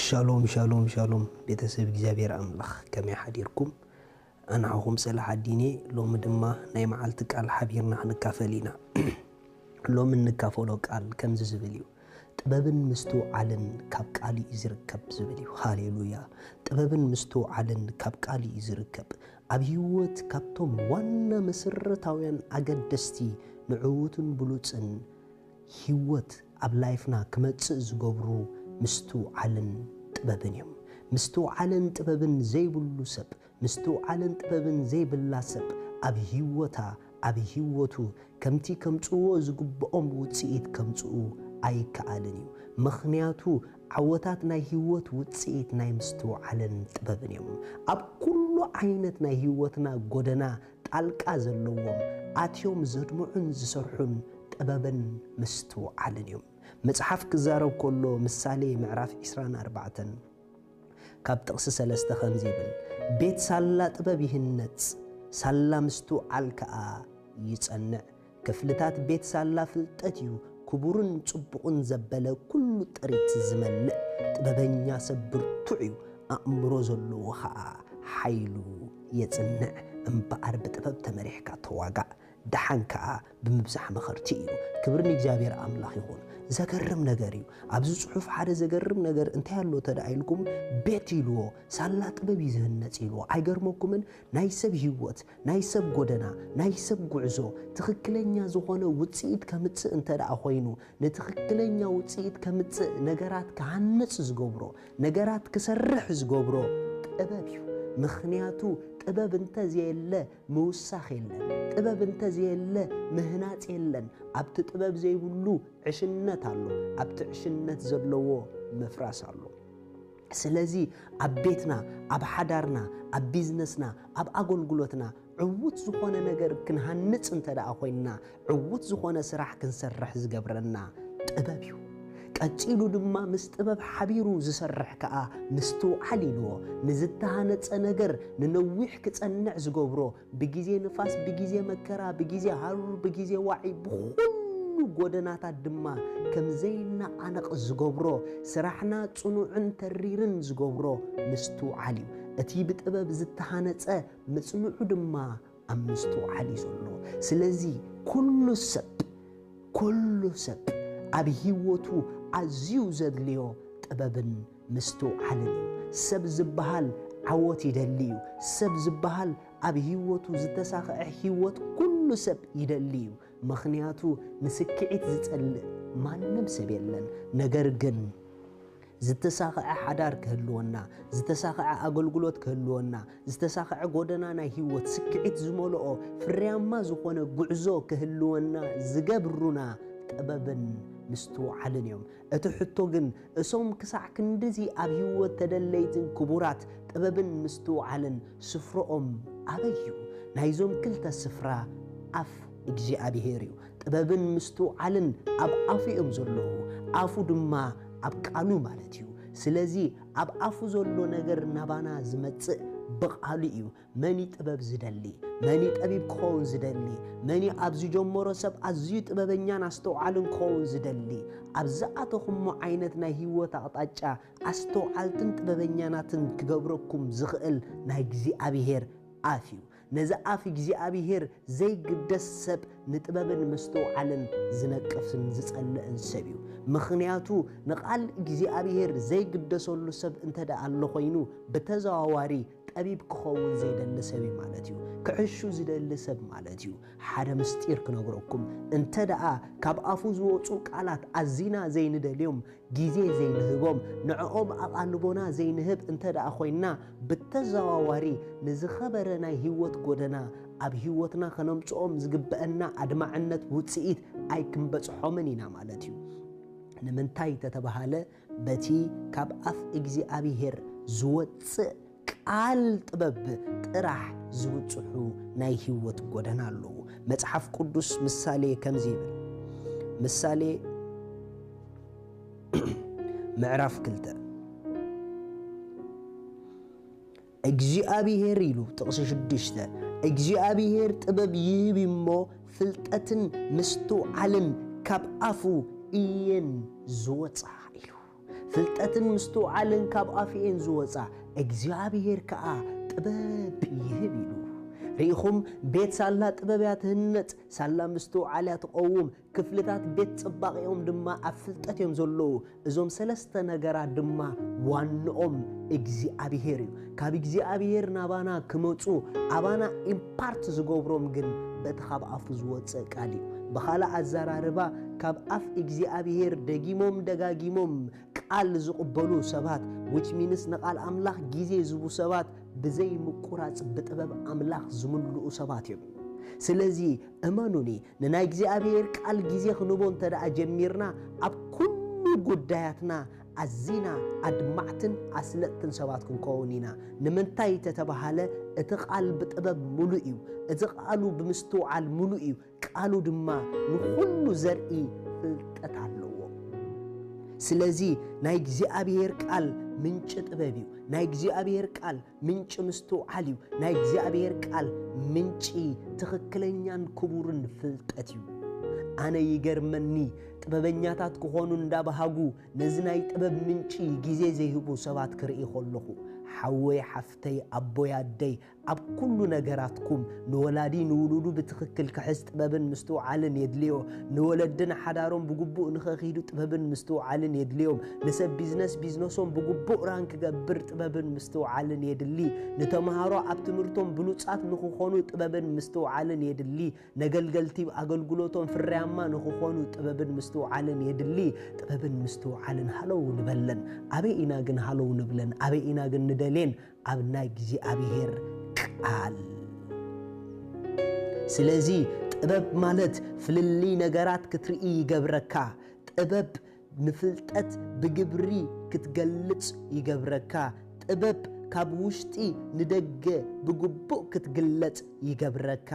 ሻሎም ሻሎም ሻሎም፣ ቤተሰብ እግዚኣብሔር ኣምላኽ ከመይ ሓዲርኩም? ኣንዓኹም ጸላሕ ኣዲኔ። ሎሚ ድማ ናይ መዓልቲ ቃል ሓቢርና ክንካፈል ኢና። ሎሚ እንካፈሎ ቃል ከምዚ ዝብል እዩ፣ ጥበብን ምስትውዓልን ካብ ቃል እዩ ዝርከብ ዝብል እዩ። ሃሌሉያ! ጥበብን ምስትውዓልን ካብ ቃል እዩ ዝርከብ። ኣብ ህይወት ካብቶም ዋና መሰረታውያን ኣገደስቲ ንዕዉትን ብሉጽን ህይወት ኣብ ላይፍና ክመጽእ ዝገብሩ ምስትውዓልን ጥበብን እዮም። ምስትውዓልን ጥበብን ዘይብሉ ሰብ፣ ምስትውዓልን ጥበብን ዘይብላ ሰብ ኣብ ህይወታ፣ ኣብ ህይወቱ ከምቲ ከምጽእዎ ዝግብኦም ውጽኢት ከምጽኡ ኣይከኣልን እዩ። ምኽንያቱ ዓወታት ናይ ህይወት ውጽኢት ናይ ምስትውዓልን ጥበብን እዮም። ኣብ ኩሉ ዓይነት ናይ ህይወትና ጎደና ጣልቃ ዘለዎም ኣትዮም ዘድምዑን ዝሰርሑን ጥበብን ምስትውዓልን እዮም። መጽሓፍ ክዛረብ ከሎ ምሳሌ ምዕራፍ ዕስራን ኣርባዕተን ካብ ጥቕሲ ሰለስተ ከምዚ ይብል፣ ቤት ሳላ ጥበብ ይህነጽ፣ ሳላ ምስትውዓል ከኣ ይጸንዕ። ክፍልታት ቤት ሳላ ፍልጠት እዩ፣ ክቡርን ጽቡቕን ዘበለ ኩሉ ጥሪት ዝመልእ። ጥበበኛ ሰብ ብርቱዕ እዩ፣ ኣእምሮ ዘለዎ ኸኣ ሓይሉ የጽንዕ። እምበኣር ብጥበብ ተመሪሕካ ተዋጋእ፣ ደሓን ከኣ ብምብዛሕ መኸርቲ እዩ። ክብሪ ንእግዚኣብሔር ኣምላኽ ይኹን። ዘገርም ነገር እዩ። ኣብዚ ጽሑፍ ሓደ ዘገርም ነገር እንታይ ኣሎ እንተ ደኣ ኢልኩም፣ ቤት ኢልዎ፣ ሳላ ጥበብ እዩ ዝህነጽ ኢልዎ። ኣይገርመኩምን? ናይ ሰብ ህይወት፣ ናይ ሰብ ጎደና፣ ናይ ሰብ ጉዕዞ ትኽክለኛ ዝኾነ ውጽኢት ከምጽእ እንተ ደኣ ኾይኑ፣ ንትኽክለኛ ውጽኢት ከምጽእ ነገራት ክሃንጽ ዝገብሮ፣ ነገራት ክሰርሕ ዝገብሮ ጥበብ እዩ። ምኽንያቱ ጥበብ እንተ ዘየለ ምውሳኽ የለን። ጥበብ እንተ ዘየለ ምህናጽ የለን። ኣብቲ ጥበብ ዘይብሉ ዕሽነት ኣሎ። ኣብቲ ዕሽነት ዘለዎ ምፍራስ ኣሎ። ስለዚ ኣብ ቤትና፣ ኣብ ሓዳርና፣ ኣብ ቢዝነስና፣ ኣብ ኣገልግሎትና ዕዉት ዝኾነ ነገር ክንሃንጽ እንተ ደኣ ኮይንና፣ ዕዉት ዝኾነ ስራሕ ክንሰርሕ ዝገብረና ጥበብ እዩ። ቀጺሉ ድማ ምስ ጥበብ ሓቢሩ ዝሰርሕ ከኣ ምስትውዓል ኢልዎ። ንዝተሃነጸ ነገር ንነዊሕ ክጸንዕ ዝገብሮ፣ ብግዜ ንፋስ፣ ብግዜ መከራ፣ ብግዜ ሃሩር፣ ብግዜ ዋዒ፣ ብኹሉ ጎደናታት ድማ ከም ዘይነቓነቕ ዝገብሮ፣ ስራሕና ጽኑዕን ተሪርን ዝገብሮ ምስትውዓል እዩ። እቲ ብጥበብ ዝተሃነጸ ምጽንዑ ድማ ኣብ ምስትውዓል እዩ ዘሎ። ስለዚ ኩሉ ሰብ፣ ኩሉ ሰብ ኣብ ህይወቱ ኣዝዩ ዘድልዮ ጥበብን ምስትውዓልን እዩ። ሰብ ዝበሃል ዓወት ይደሊ እዩ። ሰብ ዝበሃል ኣብ ህይወቱ ዝተሳኽዐ ህይወት ኩሉ ሰብ ይደሊ እዩ። ምኽንያቱ ንስክዒት ዝጸልእ ማንም ሰብ የለን። ነገር ግን ዝተሳኽዐ ሓዳር ክህልወና፣ ዝተሳኽዐ ኣገልግሎት ክህልወና፣ ዝተሳኽዐ ጎደና ናይ ህይወት ስክዒት ዝመልኦ ፍርያማ ዝኾነ ጉዕዞ ክህልወና ዝገብሩና ጥበብን ምስትውዓልን እዮም። እቲ ሕቶ ግን እሶም ክሳዕ ክንድዚ ኣብ ህይወት ተደለይትን ክቡራት ጥበብን ምስትውዓልን ስፍርኦም ኣበይ እዩ? ናይዞም ክልተ ስፍራ ኣፍ እግዚኣብሔር እዩ። ጥበብን ምስትውዓልን ኣብ ኣፉ እዮም ዘለዉ፣ ኣፉ ድማ ኣብ ቃሉ ማለት እዩ። ስለዚ ኣብ ኣፉ ዘሎ ነገር ናባና ዝመጽእ ብቓሉ እዩ። መን እዩ ጥበብ ዝደሊ? መን እዩ ጠቢብ ክኸውን ዝደሊ? መን እዩ ኣብ ዝጀመሮ ሰብ ኣዝዩ ጥበበኛን ኣስተውዓልን ክኸውን ዝደሊ? ኣብ ዝኣተኹሞ ዓይነት ናይ ህይወት ኣቕጣጫ ኣስተውዓልትን ጥበበኛናትን ክገብረኩም ዝኽእል ናይ እግዚኣብሔር ኣፍ እዩ። ነዚ ኣፍ እግዚኣብሔር ዘይግደስ ሰብ ንጥበብን ምስትውዓልን ዝነቅፍን ዝጸልእን ሰብ እዩ። ምኽንያቱ ንቓል እግዚኣብሔር ዘይግደሰሉ ሰብ እንተ ደኣ ኣሎ ኮይኑ፣ ብተዘዋዋሪ ጠቢብ ክኸውን ዘይደሊ ሰብ እዩ ማለት እዩ። ክዕሹ ዝደሊ ሰብ ማለት እዩ። ሓደ ምስጢር ክነግረኩም፣ እንተ ደኣ ካብ ኣፉ ዝወጹ ቃላት ኣዚና ዘይንደልዮም፣ ግዜ ዘይንህቦም፣ ንዕኦም ኣቓልቦና ዘይንህብ እንተ ደኣ ኮይንና፣ ብተዘዋዋሪ ንዝኸበረ ናይ ህይወት ጎደና ኣብ ህይወትና ከነምጽኦም ዝግበአና ኣድማዕነት ውጽኢት ኣይክንበጽሖምን ኢና ማለት እዩ። ንምንታይ ተተባሃለ፣ በቲ ካብ ኣፍ እግዚኣብሔር ዝወጽእ ቃል ጥበብ ጥራሕ ዝብጽሑ ናይ ህይወት ጎደና ኣለዉ። መጽሓፍ ቅዱስ ምሳሌ ከምዚ ይብል። ምሳሌ ምዕራፍ ክልተ እግዚኣብሔር ኢሉ፣ ጥቕሲ ሽዱሽተ፣ እግዚኣብሔር ጥበብ ይህብ እሞ ፍልጠትን ምስትውዓልን ካብ ኣፉ እየን ዝወጻ ኢሉ። ፍልጠትን ምስትውዓልን ካብ ኣፍ እየን ዝወጻ፣ እግዚኣብሔር ከኣ ጥበብ ይህብ ኢሉ። ርኢኹም፣ ቤት ሳላ ጥበብ እያ ትህነጽ፣ ሳላ ምስትውዓል እያ ትቐውም፣ ክፍልታት ቤት ጽባቐኦም ድማ ኣብ ፍልጠት እዮም ዘለዉ። እዞም ሰለስተ ነገራት ድማ ዋንኦም እግዚኣብሔር እዩ። ካብ እግዚኣብሔር ናባና ክመጹ፣ ኣባና ኢምፓርት ዝገብሮም ግን በቲ ካብ ኣፉ ዝወጽእ ቃል እዩ። ብኻልእ ኣዘራርባ፣ ካብ ኣፍ እግዚኣብሔር ደጊሞም ደጋጊሞም ቃል ዝቕበሉ ሰባት፣ which means ንቓል ኣምላኽ ግዜ ዝህቡ ሰባት፣ ብዘይ ምቁራጽ ብጥበብ ኣምላኽ ዝምልኡ ሰባት እዮም። ስለዚ እመኑኒ፣ ንናይ እግዚኣብሔር ቃል ግዜ ክንቦ እንተ ደኣ ጀሚርና፣ ኣብ ኩሉ ጉዳያትና ኣዚና ኣድማዕትን ኣስለጥትን ሰባት ክንከውን ኢና። ንምንታይ ተተባሃለ፣ እቲ ቃል ብጥበብ ምሉእ እዩ። እቲ ቃሉ ብምስትውዓል ምሉእ እዩ። ቃሉ ድማ ንኹሉ ዘርኢ ፍልጠት ኣለዎ። ስለዚ ናይ እግዚኣብሔር ቃል ምንጪ ጥበብ እዩ። ናይ እግዚኣብሔር ቃል ምንጪ ምስትውዓል እዩ። ናይ እግዚኣብሔር ቃል ምንጪ ትኽክለኛን ክቡርን ፍልጠት እዩ። ኣነ ይገርመኒ፣ ጥበበኛታት ክኾኑ እንዳበሃጉ ነዚ ናይ ጥበብ ምንጪ ግዜ ዘይህቡ ሰባት ክርኢ ከለኹ፣ ሓወይ፣ ሓፍተይ፣ ኣቦይ፣ ኣደይ፣ ኣብ ኩሉ ነገራትኩም ንወላዲ ንውሉዱ ብትኽክል ክሕዝ ጥበብን ምስትውዓልን የድልዮ። ንወለዲ ንሓዳሮም ብግቡእ ንኸኺዱ ጥበብን ምስትውዓልን የድልዮም። ንሰብ ቢዝነስ ቢዝነሶም ብግቡእ ራን ክገብር ጥበብን ምስትውዓልን የድሊ። ንተምሃሮ ኣብ ትምህርቶም ብሉጻት ንኽኾኑ ጥበብን ምስትውዓልን የድሊ። ነገልገልቲ ኣገልግሎቶም ፍርያማ ንኽኾኑ ጥበብን ምስትውዓልን የድሊ። ጥበብን ምስትውዓልን ሃለው ንበለን። ኣበይ ኢና ግን ሃለው ንብለን? ኣበይ ኢና ግን ንደልየን? ኣብ ናይ እግዚኣብሔር ቃል። ስለዚ ጥበብ ማለት ፍልልይ ነገራት ክትርኢ ይገብረካ። ጥበብ ንፍልጠት ብግብሪ ክትገልጽ ይገብረካ። ጥበብ ካብ ውሽጢ ንደገ ብግቡእ ክትግለጽ ይገብረካ።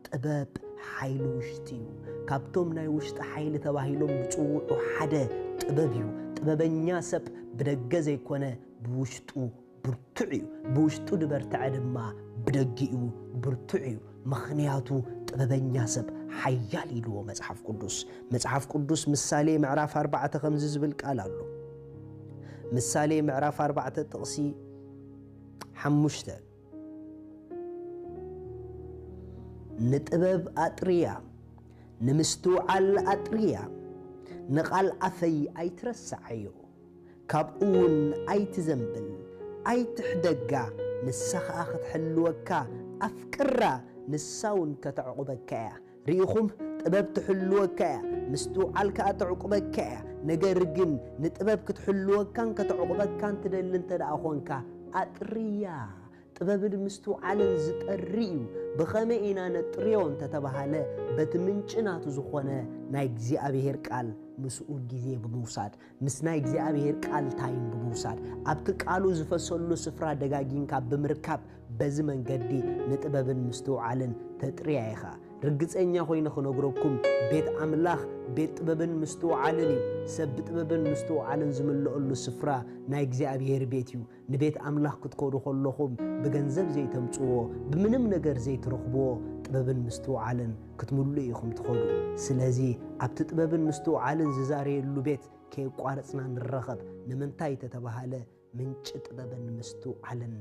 ጥበብ ሓይሊ ውሽጢ እዩ። ካብቶም ናይ ውሽጢ ሓይሊ ተባሂሎም ዝጽውዑ ሓደ ጥበብ እዩ። ጥበበኛ ሰብ ብደገ ዘይኮነ ብውሽጡ ብርቱዕ እዩ። ብውሽጡ ዝበርትዐ ድማ ብደጊኡ ብርቱዕ እዩ። ምኽንያቱ ጥበበኛ ሰብ ሓያል ኢልዎ መጽሓፍ ቅዱስ። መጽሓፍ ቅዱስ ምሳሌ ምዕራፍ ኣርባዕተ ከምዚ ዝብል ቃል ኣሎ። ምሳሌ ምዕራፍ ኣርባዕተ ጥቕሲ ሓሙሽተ፣ "ንጥበብ ኣጥርያ፣ ንምስትውዓል ኣጥርያ፣ ንቓል ኣፈይ ኣይትረስዓዮ፣ ካብኡ እውን ኣይትዘንብል፣ ኣይትሕደጋ፣ ንሳ ኸኣ ክትሕልወካ፣ ኣፍቅራ፣ ንሳ እውን ከተዕቑበካ እያ።" ርኢኹም፣ ጥበብ ትሕልወካ እያ፣ ምስትውዓል ከኣ ተዕቁበካ እያ። ነገር ግን ንጥበብ ክትሕልወካን ከተዕቁበካን ትደሊ እንተ ደኣ ኾንካ፣ ኣጥርያ። ጥበብን ምስትውዓልን ዝጠሪ እዩ። ብኸመይ ኢና ነጥርዮ እንተ ተባሃለ፣ በቲ ምንጪ ናቱ ዝኾነ ናይ እግዚኣብሔር ቃል ምስኡ ግዜ ብምውሳድ፣ ምስ ናይ እግዚኣብሔር ቃል ታይም ብምውሳድ፣ ኣብቲ ቃሉ ዝፈሰሉ ስፍራ ደጋጊምካ ብምርካብ፣ በዚ መንገዲ ንጥበብን ምስትውዓልን ተጥርያ ኢኻ። ርግጸኛ ኮይነ ክነግረኩም፣ ቤት ኣምላኽ ቤት ጥበብን ምስትውዓልን እዩ። ሰብ ብጥበብን ምስትውዓልን ዝምልአሉ ስፍራ ናይ እግዚኣብሔር ቤት እዩ። ንቤት ኣምላኽ ክትከዱ ከለኹም ብገንዘብ ዘይተምጽዎ፣ ብምንም ነገር ዘይትረኽብዎ ጥበብን ምስትውዓልን ክትምልኡ ኢኹም ትኸዱ። ስለዚ ኣብቲ ጥበብን ምስትውዓልን ዝዛረየሉ ቤት ከየቋረጽና ንረኸብ። ንምንታይ ተተባሃለ፣ ምንጪ ጥበብን ምስትውዓልን